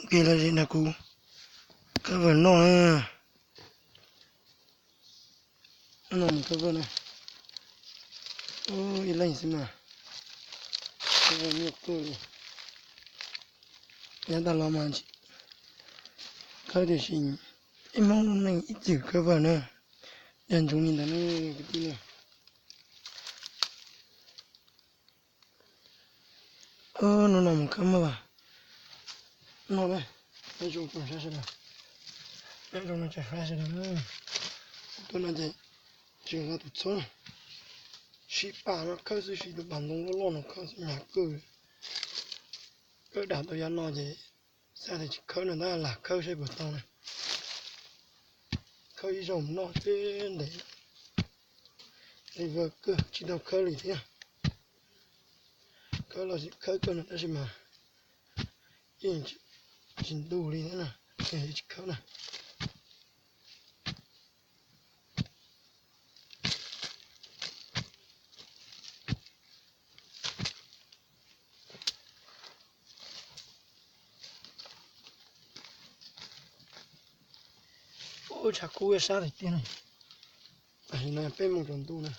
Kev lom zem na kuv khawb vawm noj na. Hnub no mus khawb vawm na. Ib leeg xwb mas khawb vawm nyuaj kawg li. Yav tas los mas tsis khawb tiam sis ib Hmoob neej ib txwm khawb vawm na. Yog ntsoov li ntawd ne kwv tij na. Hnub no mus khawb maj vas noj na. Nyob zoo tsoom saib sawv daws, nyob zoo no tsoom saib sawv daws na. Tuaj no ces tsis nqa tus txhoob, siv pas no khawb xwb, siv tus pas ntoo loj loj no khawb xwb hnyav kawg. Khawb dam tau yav no ces xav tias tsis khawb no tab lam khawb saib puas tau na. Khawb ib zaug noj tib ntev li vawm kawg tsis tau khawb li thiab. Khawb los sis khawb kawg no tab sis mas yeej tsis ntu li thiab na, tsis khawb na. Ub, tshav kub sab tiag tiag na. Tam sim no peb moos tsaus ntuj na.